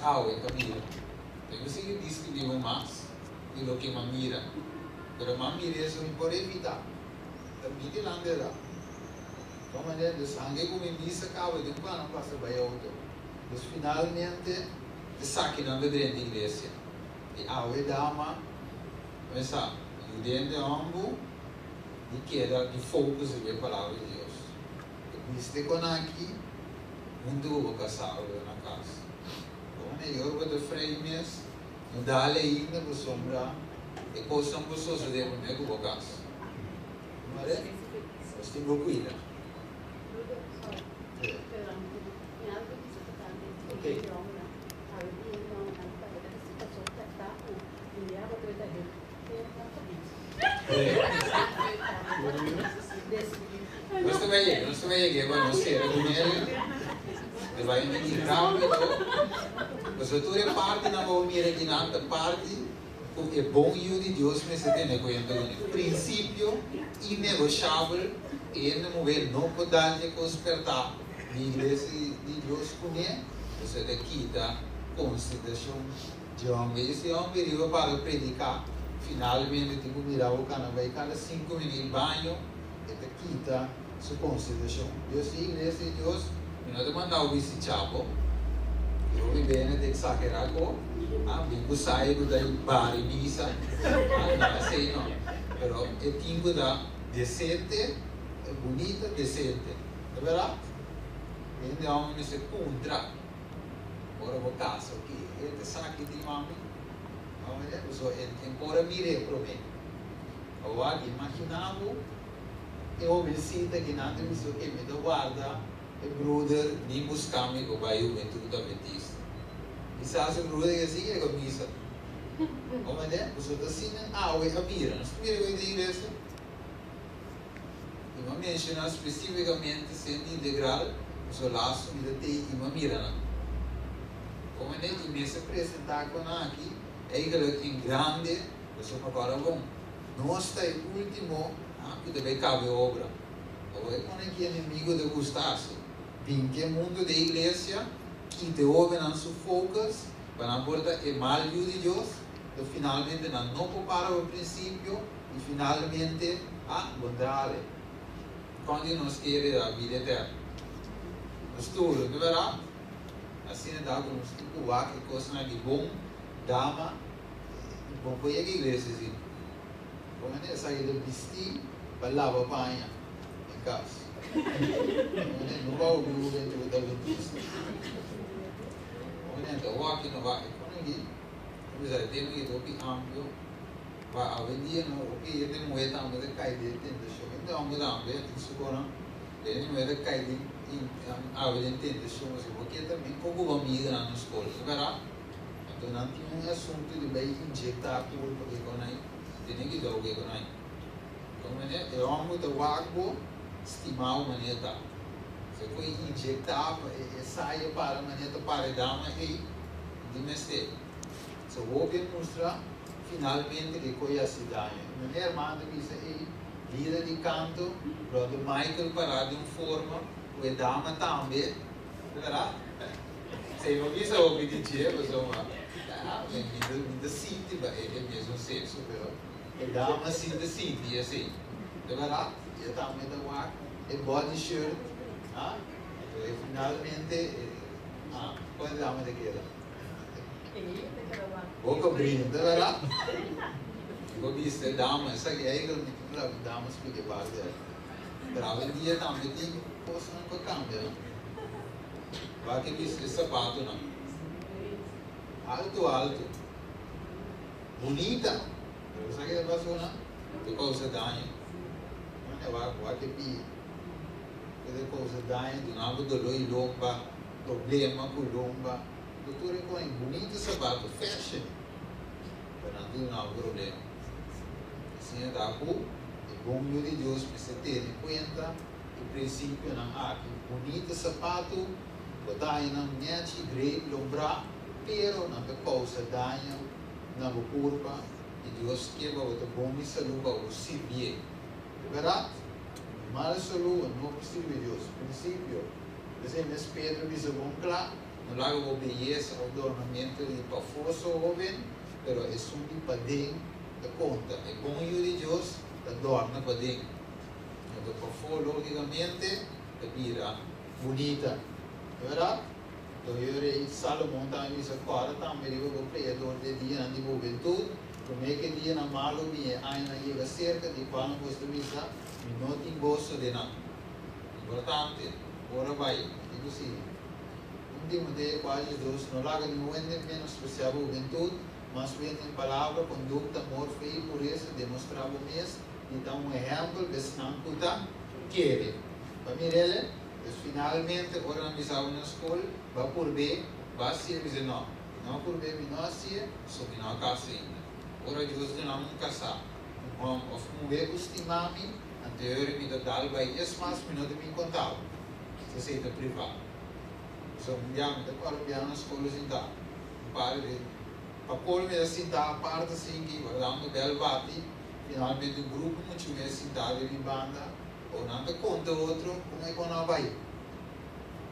Awe a mira. Mi no sigui describi bo mas di loke m'a mira, pero m'a mira eso mi por evita. Ta mi dilanti ta. Bo manera, dus hange ku mi misa kaba den pa nan pasa bai auto. Dus finalmente esakinan ta drenta iglesia. I awe dama mesa yuda hende hombu di keda di focus riba e palabra di Dios. E biste kon aki huntu ku bo kasá bo na kas. Bo manera ora bo ta frei mes no dal ainda pasobra e kosnan por sosode promé ku bo kas. Mare, nos tin ku kuida. Nos ta bai yega, nos ta bai yega pa nos sera ku Mary. Ta bai bini rápido. Pasobra tur e partinan ku bo mira akinan ta parti ku e bon yu di Dios mester tene kuenta kuné. Prinsipio inegoshabel, e hende muhé no por dal e kos pèrtá di iglesia di Dios kuné, pasobra e ta kita konsiderashon dje hòmber. I si e hòmber riba para prediká, finalmente tin ku mira bo kana bai kada sinku minüt baño, e ta kita su konsiderashon. Dios di iglesia di Dios, mi no ta manda bo bisti chapo, i hopi bene ta eksagerá ku, ah, bin ku saya ku ta bari misa, ah, no esei no. Pero e tin ku ta desente, bunita, desente. Ta bèrdat? Hende hòmber mester puntra ora bo kasa, oke, e ta sa ki tin mami? Pasobra e por a mir'é promé. Awor imagina bo e hobencita ki nan ta bisa oke mi ta warda e broeder bin busca mi pa bai Hubentud Adventista. Kisas e broeder ke sigui e misa. Bo mende? Pasobra ta asina awe a bira. Nos ta mira ku den iglesia. I mi a menciona specificamente Centro Integral pasobra laatste mi ta tei i mi a mira nan. Bo mende? I mester presenta ku nan aki eigenlijk en grande. Pasobra kòrda bon, nos ta e último ku ta bai kaba e obra. Awor e pone ki enemigo ta gusta hasi, bin ke mundu den iglesia, kita e hóbennan su focus pa nan por ta e mal yu di Dios, to finalmente nan no por para bo prinsipio i finalmente a bondrale. Kon di nos kere da bida eterno? Nos tur, no ta bèrdat? Asina ta ku nos tin ku wak e kosnan di bon dama. Bo por yega iglesia si. Bo mester esaki ta bisti pa laba paña den kas. No ba obi hubentud adventista. Bo mester ta wak i no wak. E pone aki, a bisa e tema aki ta hopi amplio. Pa awendia no hopi hende muhé tambe ta kai den tentashon. Hende homber tambe tin su konan. Pero hende muhé ta kai den awe den tentashon pasobra bo ke ta bin poko bo amiganan na skol. Ta bèrdat? Anto nan tin un asuntu di bai injektá kurpa ke kon ai, tene kidou ke kon ai. Kon manera e hòmber ta wak bo stimá bo manera ta. Se por injektá pa e saya para manera ta para e dama ei, no tin mester. So hopi a mustra finalmente ke koe hasi daño. E manera hermano ta bisa ei, lider di kanto, brother Michael pará den un forma ku e dama tambe, ta bèrdat? Sey bo bisa hopi di dje pasobra mi mi ta sinti pa e mesun sexo pero e dama si ta sinti esey ta berdad e tambe ta wak e body shirt ha e finalmente ha con e dama ta keda boca brinda ta berdad bo bisa e dama esaki eigenlijk mi tin ku dama splika e parti aki pero awendia tambe tin cosnan cu a cambia no. Wak e bisti e sapatonan. Alto alto. Bunita. Pero sa ke ta pasó nan? Ta kousa daño. Mane wak wak e pia. E ta kousa daño, duna bo doló i lomba, problema ku lomba. Bo tur e koin bunita sapato, fashion. Pero nan ta duna bo problema. Asina ta ku e bon yu di Dios mester tene kuenta. E prinsipionan aki, bunita sapatu, bo ta haña nan nèchi, great, lombrá, pero nan ta kousa daño na bo kurpa i Dios ke pa bo ta bon di salú pa bo sirbié. Di bèrdat, mal salú bo no por sirbi Dios. Prinsipio, P'esei mes Pedro bisa bon kla. No laga bo beyesa òf dornamentu di pafó so hóben, pero esun di paden ta konta. E bon yu di Dios ta dòrna paden. Anto pafó lógikamente ta bira bunita. Ta bèrdat? Anto e rei Salomon tambe bisa, Kòrda tambe riba bo Kreador di e dianan di bo hubentut, promé ku e dianan malu bin, e añanan yega serka, di kualnan boso ta bisa, Mi no tin goso den nan. Importante, ora bai, di ku sigui. Un Timoteo kual Jesus no laga niun hende menospresiá bo hubentut, mas bien den palabra, kondukta, amor, fe i puresa demostrá bo mes di ta un ehèmpel pa esnan ku ta kere. Pa mir'el, dus finalmente ora nan bisa bo na skol, ba purb'é, ba hasié, bis'é nò, mi no a purb'é, mi no a hasié, so mi no a kasa ainda. Ora Dios duna mi un kasá, un hòmber òf muhé ku stima mi, anto e ora mi ta dal bai es mas mi no ta bin konta bo. Esei ta privá. So un bia mi ta kòrda un bia na skol sintá, un par di pa kol mi ta sintá apart asin ki wardando bèl bati, finalmente un grupo muchu mes sintá den mi banda, o nan ta konta otro kon e kon a bai,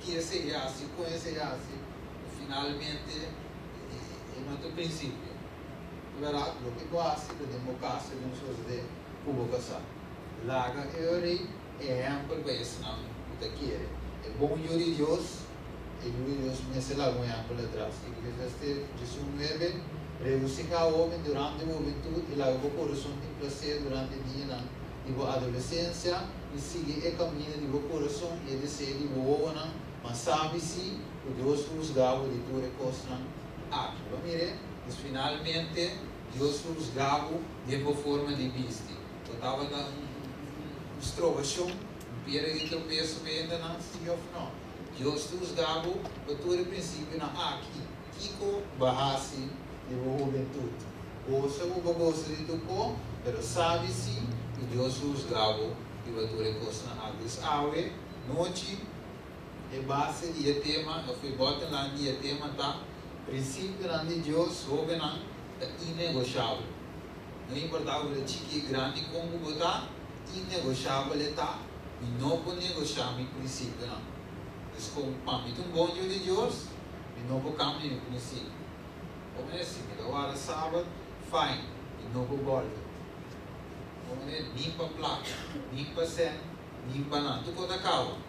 ki esei hasi, kon esei hasi, finalmente e no ta prinsipio. Bèrdat, loke bo hasi ta den bo kas ta den sosodé ku bo kasá. Laga e ora ehèmpel pa esnan ku ta kere. E bon yu di Dios, e yu di Dios mester laga un ehèmpel atras. Eclesiastes 19, Regosihá hóben durante bo hubentut i laga bo kurason tin plaser durante dianan di bo adolesensia, i sigui e kaminda di bo kurason i e deseo di bo wowonan, ma sabi si ku Dios husga bo di tur e kosnan aki. Bo a mir'é? Pues finalmente Dios husga bo den bo forma di bisti. Bo tabata un strobashon, un piedra di tropeso pa e hendenan, sí òf nò? Dios ta husga bo pa tur e prinsipionan aki. Kiko bo a hasi di bo hubentut? Gosa ku bo gosa di tur ko, pero sabi sí ku Dios husga bo riba tur e kosnan aki. Dus awe nochi e base di e tema òf e bottom line di e tema ta, Prinsipionan di Dios, hóbennan, ta inegoshabel. No importá ku bo ta chikí, grandi, kon ku bo ta, inegoshabel e ta, mi no por negoshá mi prinsipionan. Dus kon pa mi ta un bon yu di Dios, mi no por kambia mi prinsipio. Bo mester si mi ta warda sabat, fine, mi no por bòlta. Bo mester ni pa plaka, ni pa sèn, ni pa nada. Tur kos ta kaba.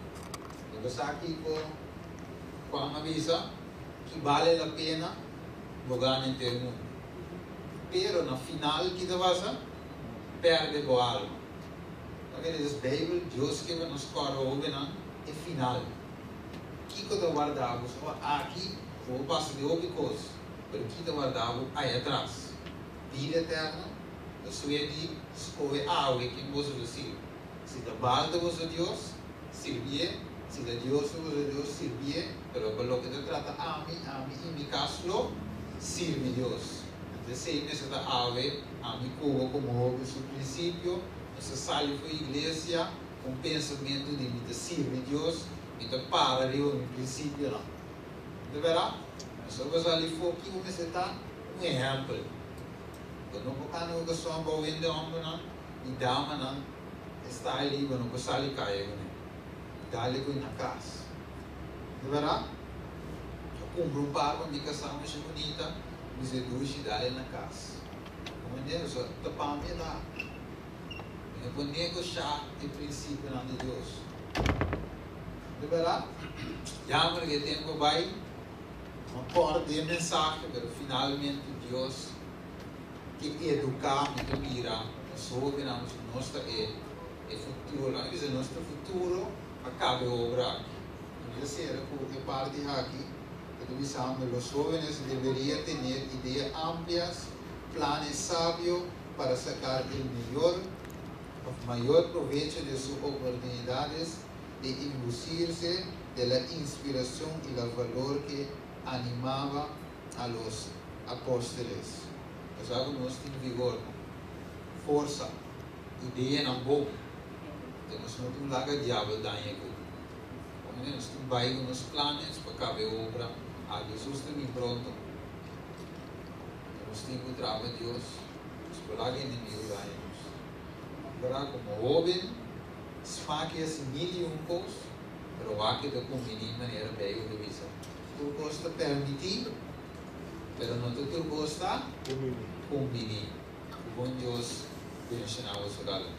Bo ta sa kiko Juan a bisa? Ki bale la pena bo gana henter mundu, pero na final ki ta pasa? Perde bo alma. Ta kere des Bijbel, Dios ke pa nos kòrda hobennan e final. Kiko ta warda bo? So aki bo por pasa di hopi kos, pero ki ta warda bo aya atras? Bida eterno? Ta sue di skohe awe ken boso ta sirbi. Si ta Baal ta boso Dios, sirbié, si ta Dios ta boso Dios, sirbié, pero pa loke ta trata ami, ami i mi kas lo sirbi Dios. Anto esei mester ta awe, ami ku bo komo hopi su prinsipio, nos ta sali for iglesia ku un pensamentu di mi ta sirbi Dios, mi ta para riba mi prinsipionan. No ta bèrdat? Nos ora bo sali for, kiko mester ta? Un ehèmpel. Bo no por kanda ku koston abou hende hòmbernan i damanan. E style ei bo no por sali kaya kuné. Dale ku na kas. No bèrdat? A kumpra un par pa mi kasá masha bunita, mi bisa dushi dale na kas. Comprende? So ta pa mi e ta. Mi no por negoshá e prinsipionan di Dios. No bèrdat? Jammer ku e tempu a bai, no kòrda e mensahe, pero finalmente Dios ke eduká mi ta mira nos hóbennan pasobra nos ta e e futuro. Laga mi bisa nos ta futuro pa kaba e obra aki. Mi ta sera ku e parti aki ku ta bisando los jóvenes debería tener idea amplias, planes sabio para sacar el mejor of mayor provecho de su oportunidades e inducirse de la inspiración y la valor que animaba a los apóstoles. Pasá ku nos tin vigor, forsa, ideanan bon, te nos no tin laga diabel daña ku. Omente nos tin bai ku nos planes pa kaba e obra aki. Hesus ta bin pronto. Te nos tin ku traha pa Dios, nos por laga enemigu daña nos. Bra komo hoben, smaki hasi mil i un kos, pero wak e ta kumbiní manera Beibel ta bisa. Tur kos ta permití, pero no tur kos ta kumbiní. Bon Dios bendishoná boso kada.